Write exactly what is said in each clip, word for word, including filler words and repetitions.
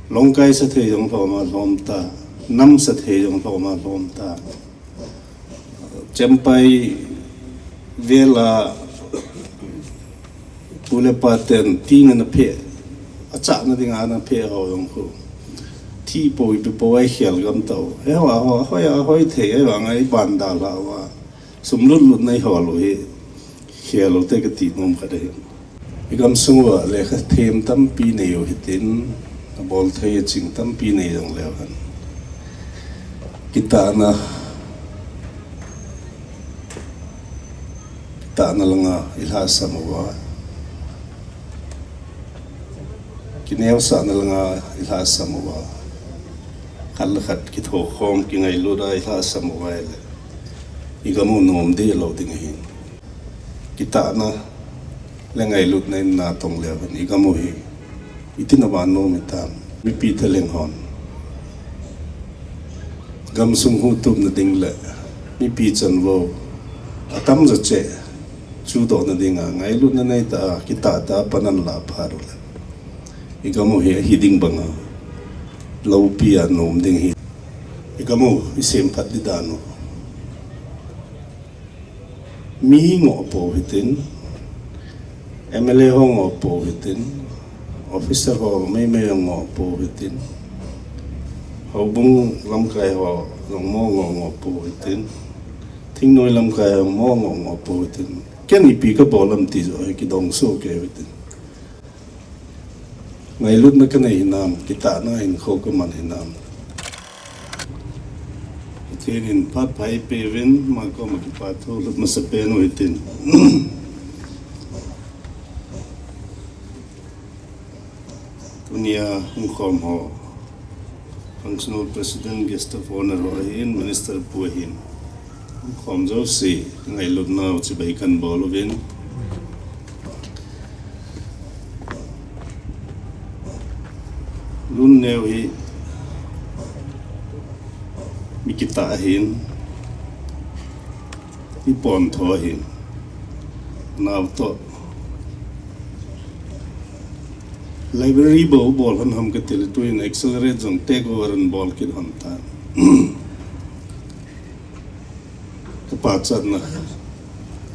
Longkai sa thei jong lhom a lhom ta, nam sa thei jong lhom a lhom ta. Chempai vel a pu le pa ten ting ana phe, achahna dinga ana phe ho jong khu. Thi po ipi po a ikhel gam tau. He ho, ho, hoi a, hoi thei a, vang a iban dalha uva. Sum lut lut na ihol u hi. Khel u te kati nom khat ahi. I gamsung uva lekha them tampi nei u hitin, abol thei aching tampi nei jong leu hen. Kitahna, kitahna langa ilhahsam uva. Kineosahna langa ilhahsam uva. Khat le khat kithokhom kingailut a ilhahsam uva le. I gam u nom deh lou ding ahi. Kitahna le ngailutna in natong leu hen i gam u hi. Itin a vannoi mi tam. Mipi thalheng hon. Gamsung hutup na ding le. Mipi chanvo. Atam jo che. Chudoh na dinga. Ngailutna nei ta. Kitah ta panan la pha ru le. I gam u hi, hi ding banga. Loupi a nom ding hi. I gam u, i sem phat di dan u. Mi ngoh po hitin, M L A ho ngoh po hitin, officer ho meimei ngoh po hitin, houbung lamkai ho jong mo ngoh ngoh po hitin, thingnoi lamkai ho mo ngoh ngoh po hitin. Ken ipi kabol am ti jo hi kidong soh kei u hitin. Ngailutna kanei hinam, kitahna hinkho kaman hinam. Pathen in phat pha eipeuvin, ama koma kipathu lut masapen u hitin. Tunia hung khom ho. Functional President, Guest of Honour ho ahin, Minister pu ahin. Khom jouse, ngailutna u chibai kan bol uvin. Lun neo hi mi kitah ahin, mi pontho ahin. Nau toh. Library bou bol hon ham kati le tuin Accelerate jong take over in bol kit hon tan. Ka pachatna.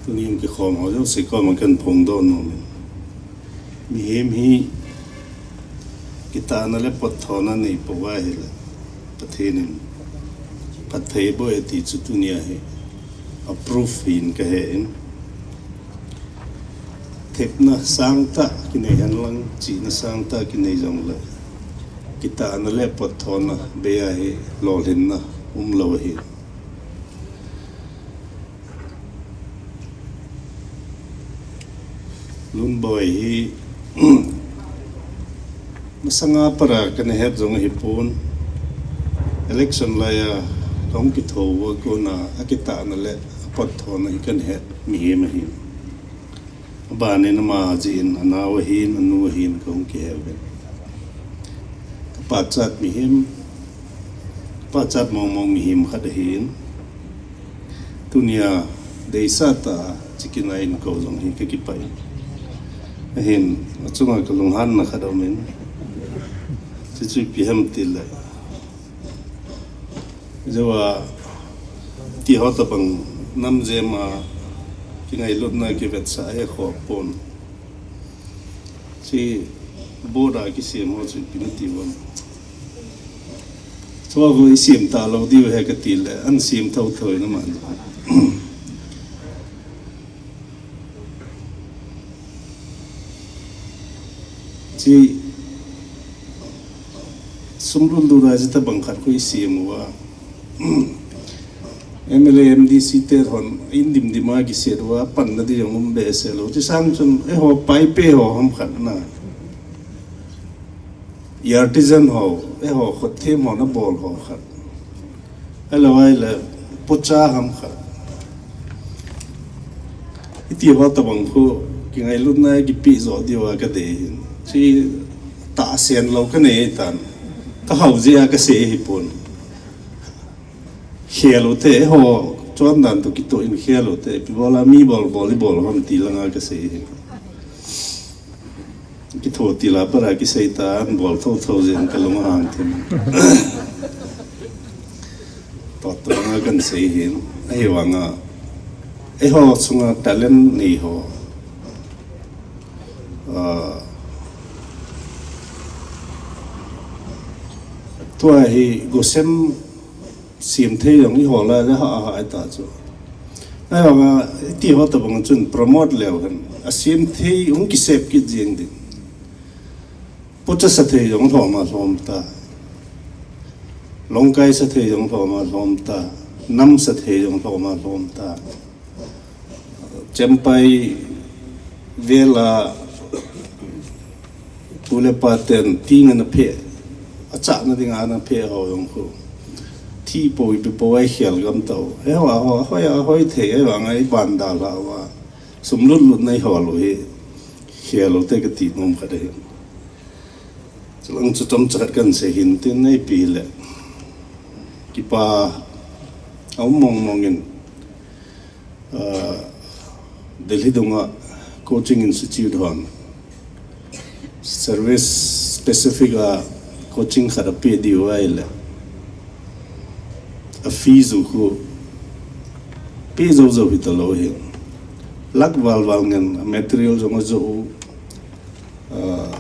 Tunin kikhom ho jouse koma kan phongdoh nom in. Mihem hi kitahna le potthona nei pouva ahile. Pathen in phatthei boi ati chu tunia hi. Approve hin kahe in. Thepna sangtah kinei henlang, chihna sangtah kinei jongle, kitahna le potthona bei a hi lolhinna umlou ahi. Lunboi hi masanga para kana het jong ahipon, election laiya kahung kithou uva kona akitahna le apotthona hi kana het mihem ahi. Abanin ama jeh in anao ahin, anu ahin kahung kihe uvin. Ka pachat mihem, ka pachat mongmong mihem khat ahin. Tunia deisah tah a chikina in kou jong hi kakipah in. Ahin, achunga kalunghanna khat aumin. Chuchu ipi ham tile. Jouva tiho tabang namjem a kingailutna kivetsah he khopon. Chi board a kisem ho chu ipi nati uvem. Chua ho isem talou diu he katile, an sem thouthou in aman. Chi sum luldu ra jita bang khat khu isem uva. M L A, M D C te hon in dimdim a kiset uva, panna di jong um behseh lou. Chi sang chun, eiho paipe ho ham khat na. I artisan ho, eiho khut them ho na bol ho khat. Ahilou ahile, pocha ham khat. Iti ho tabang khu, kingailutna kipe jo diu a kadei hin. Chi tahsen lou kanei tan. Ka hao jeh a kasei hipon. Khel u te, eiho, chondan toh kitoh in khel u te, ipi bol a mi bol bol, ibol ham ti langa kasei hi. Kitho til a pat a kisei ta, an bol thotho jeng ka lung hang thim. Tua tua nga kan sei hin. Ahivanga, eiho chunga talent nei ho. Ah, tua hi gosem siam thei jong eiho lai le ha ha ta chu. Ahivanga, iti ho tabang chun promote leu hen. A siam thei hung kisep kit jeng ding. Pucha sa thei jong lhom a lhom ta. Longkai sa thei jong lhom a lhom ta. Nam sa thei jong lhom a lhom ta. Chempai vel a pu le pa ten ting ana phe. A chahna ding ana phe ho jong khu. Thi po ipi po ai khel gam tau. Eiho a ho, hoi a hoi thei, eiho a ngai ban da la wa. Sum lut lut nei ho lo hi. Khel lo te ka ti nom khat ahi. Chulang chu chomcha khat kan sei hin tin nei pi le. Kipa a um mong mong in, ah, Delhi dunga coaching institute hon service specific a coaching khat a pe diu ai le. A fees u khu pe zo zo hi ta lo hi. Lak val val ngen a material jong a zo u, ah,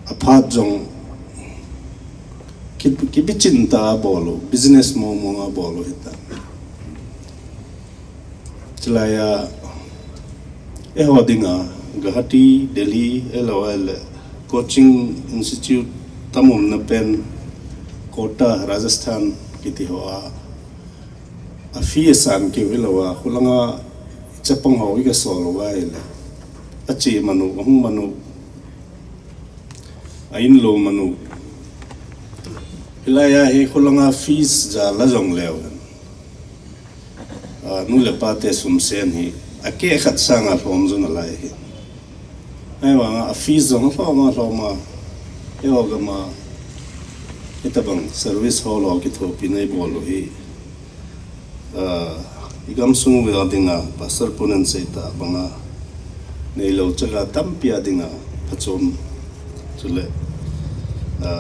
a phat jong ki, kibichin ta a bol u, business mong mong a bol u hi ta. Chulai a, eiho dinga, Guwahati, Delhi, eiho a le coaching institute tam umna pen, Kota, Rajasthan, kiti ho a, a fee a san keu hilou a, khulanga chapang ho i ka sol uva ahile. A che manu, a hung manu, a in lo manu. Hilai a hi khulanga fees ja la jong leu hen. A, nu le pa te sum sen hi, a keh khat sanga lhom jo nalai hi. Ahivanga a fees jong lhom a, lhom a, eiho gam a, hitabang service ho lo kithopi na i bol u hi. A, i gamsung uva dinga, Pastor pun in asei ta banga, neilou chaga tampi a dinga, phachom, chule, a,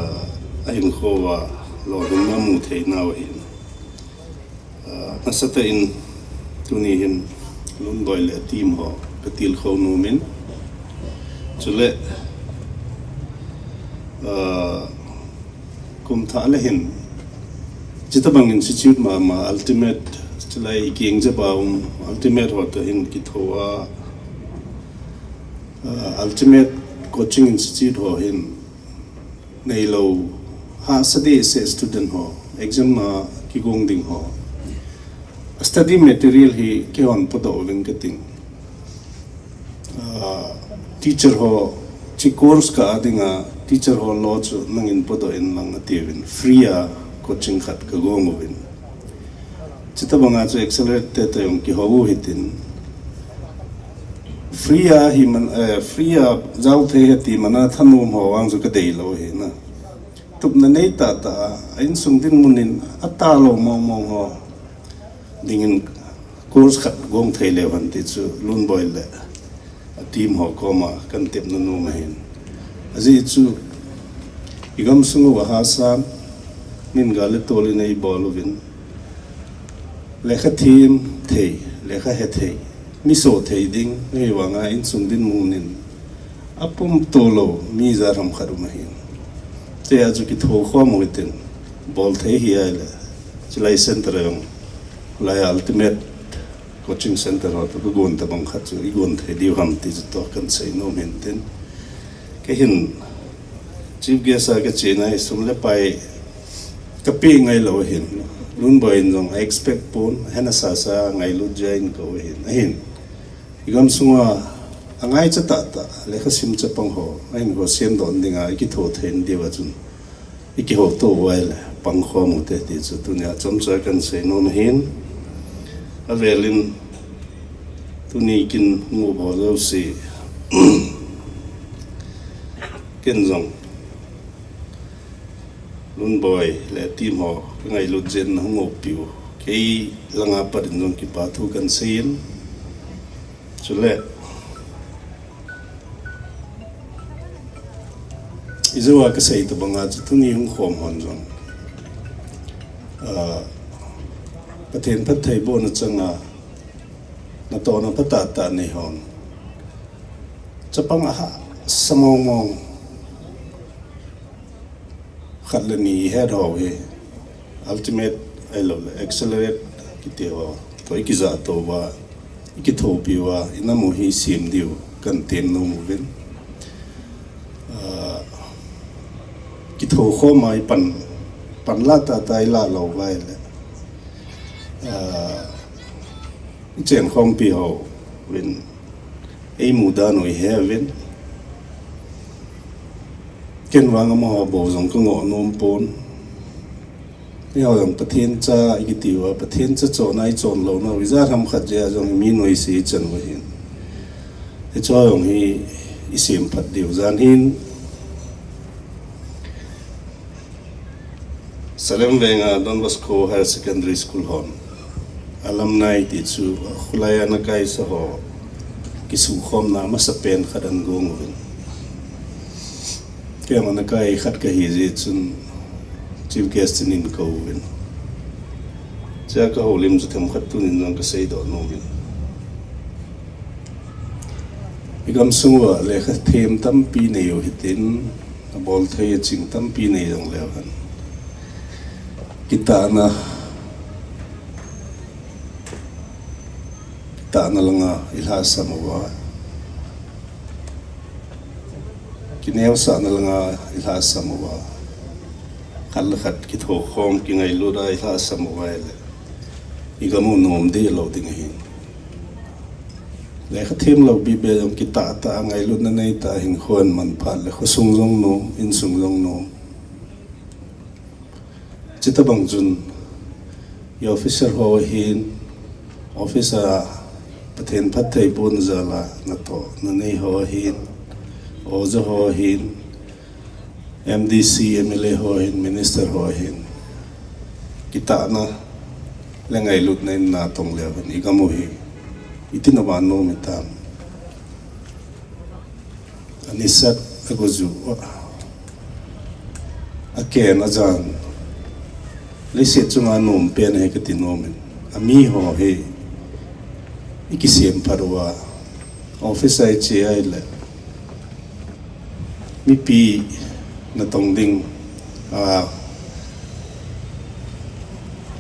a hinkho uva, lolhinna mu theina u ahin. Ah, nasatah in tuni hin Lunboi le team ho ka tilkhou nom in. Chule, ah, kum thah le hin, chutabang institute mama Ultimate, chulai i keng jep a um Ultimate ho toh hin kitho a, ah, Ultimate Coaching Institute ho hin, neilou, hahsa deh seh student ho, exam a kigong ding ho. Study material hi keihon podoh uvin kating. Ah, teacher ho, hiche course kah a dinga, teacher ho lo chu nangin podoh in lang atiuvin. Free a coaching khat kagong uvin. Chutabanga chu accelerate te toh jong kihou u hitin. Free a hi man, eh, free a jao thei ahi ti mana thanom ho vang chu kadeilou ahi na. Tupna nei tahtah a, a insung dinmun in atalou mong mong ho dingin course khat gong thei leu hen ti chu Lunboi le a team ho koma kan tepna nom ahin. Ajeh chu i gamsung uva hahsa, min gal le tol in eibol uvin. Lekha them thei, lekha he thei, mi so thei ding, ahivanga insung dinmun in apom tolou mi ja ham khat um ahin. Chea chu kitho khom u hitin, bol thei hi ahile, chulai center a jong, lai Ultimate Coaching Center ho toh kagon tabang khat chu igon thei diu ham ti chu toh kan sei nom hin tin. Kei hin chief guest a kachena hi sum le pai kape ngailou ahin. Lunboi in jong a expect pon, ahin asasa ngailut jeh in kou ahin. Ahin, i gamsunga angaicha tahtah lekhasim chapang ho, ahinkho semdoh dinga ikitho thei diuva chun, ikihouto u ahile pangkhom u hite ti chu tunia chomcha kan sei nom ahin. Avel in tuni kin hung up ho jouse, ken jong Lunboi le team ho kangailut jeh in nahung uppiu, kei langa pat in jong kipa thu kan sei in. Chule, ijou a kasei tabanga chu tuni hung khom hon jong, ah, Pathen phattheibohna changa natohna phatah tah nei hon, chapang ahahsa mong mong khat le ni ihet ho hi, ultimate ahilouleh accelerate kiti ho toh ikijah touva, ikithopiuva, inam u hi isem diu kahin tem nom uvin. Ah, kithokhom a ipan, panlah tahtah ilah lou uva ahile, ah, ichenkhompi uvin, eimu dan u ihe uvin. Ken vang amaho bou jong kangoh nom pon. Eiho jong Pathen cha ikitiuva, Pathen cha chonna ichon louna u, ijat ham khat jeh a jong mi noise ichan uva ahin. Hicheho jong hi isem phat diu. Jan hin Salem Venga Don Bosco Higher Secondary School hon alumni ti chu, kholai a ana kaisa ho kisukhomna amasapen khat ahin gong uvin. Keima ana kai khat kahi jeh chun chief guest in eikou uvin. Chua kahoulim chu themkhat tunin jong kaseidoh nomin, igamsung uva lekha them tampi nei u hitin, abolthei aching tampi nei jongleu hen, kitahna, kitahna langa ilhahsam uva, kineosahna langa ilhahsam uva, khat le khat kithokhom, kingailut a ilhahsam uva ahile, igam u nom dehlou ding ahin. Lekha themlou bebe jong kitahtah a, ngailutna neitah a hinkho ahin man phat le, khosung jong nom, insung jong nom. Chutobang chun, i officer ho ahin, office a Pathen phattheibohna jal a natohna nei ho ahin, oja ho ahin, M D C, M L A ho ahin, minister ho ahin, kitahna le ngailutna in natong leu hen, igam u hi iti noma nom itam? Anisat, agojuh, aken, ajan, leiset chunga nom pen ahi kati nomin, ami ho hi ikisem phat uva, office a iche ahile, mipi natong ding, a,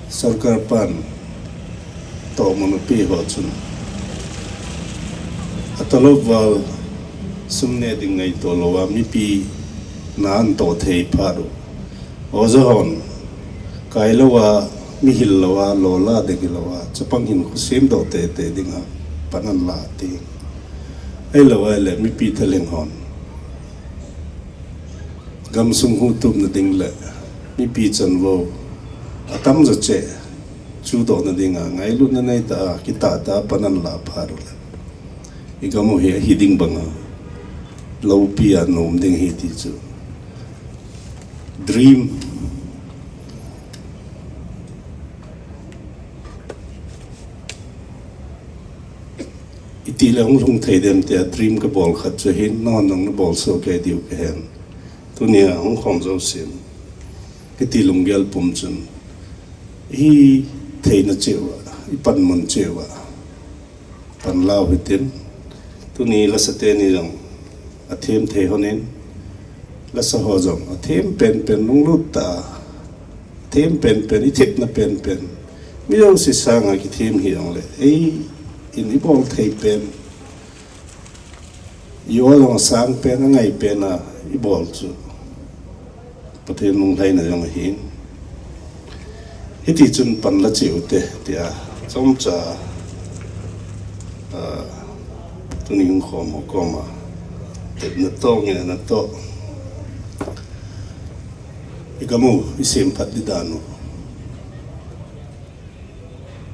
sorkar pan tohmun apeh ho chun, atalop val sum neh ding ngaito louva mipi na ahin toh thei phat u, oja hon kai louva, mihil louva, lo la ding hilouva, chapang hinkho semdoh teitei dinga pan ahin la ti. Ahilou ahile mipi thalheng hon gamsung huhtupna ding le mipi chanvo atamjo cheh chuhdohna dinga ngailutna neitah a, kitahtah a pan ahin la phat u le, igam u hi ahi ding banga loupi a nom ding ahi ti chu dream itile hung lhung thei dem tia dream kabol khat chu ahin, nahon jong nabol soh kei diu kahen. Tunia hung khom jousen, kiti lunggel pum chun, itheina cheh uva, ipanmun cheh uva pan lau hitin. Tuni lasa teni jong athem thei honin, lasa ho jong athem penpen, lunglut tah a athem penpen, ithepna penpen, mi jouse sanga kithem hijongle, eiin ibol thei pen, i-o jong asang pen, angai pen a ibol chu Pathen lunglhaina jong ahin. Hitichun pan la cheh ute tia chomcha, ah, tuni hung khom ho koma tepna toh, ngehna toh, igam u isem phat ding dan u,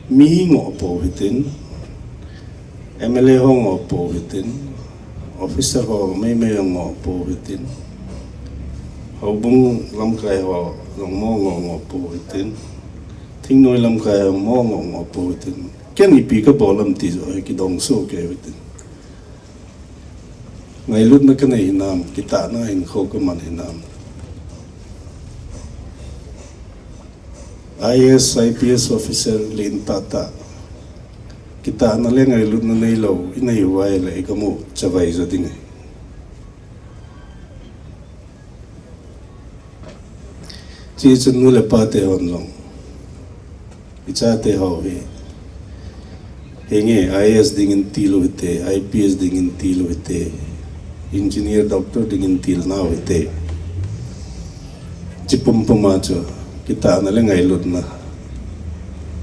mi ngoh pou hitin, M L A ho ngoh pou hitin, officer ho meimei jong ngoh pou hitin, houbung lamkai ho jong mo ngoh ngoh pou hitin, thingnoi lamkai ho mo ngoh ngoh pou hitin, Ken ipi kabol am ti joh hi kidong soh kei uve tin. Ngailutna kanei hinam, kitahna hinkho kaman hinam. I A S, I P S officer lentah tah, kitahna le ngailutna neilou inei uva ahile ikamu chavai jo ding ahi. Chuche chun nu le pate hon jong, ichate ho hi, henge, I A S dingin til u hite, I P S dingin til u hite, engineer, doctor dingin tilna u hite. Chuche pumpuma chu kitahna le ngailutna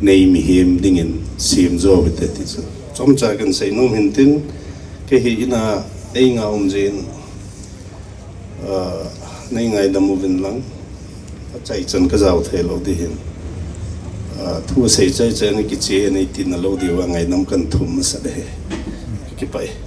nei mihem dingin sem jo u hite ti chu chomcha kahin seinom hintin, kei hi ina einga um jeh in, nei ngaidam uvin lang, achaichan kajao theilou ding ahin. Thu asei chaichai in kiche nei tina lou diuva ngaidam kahin thum masat ahi. Kakipah e.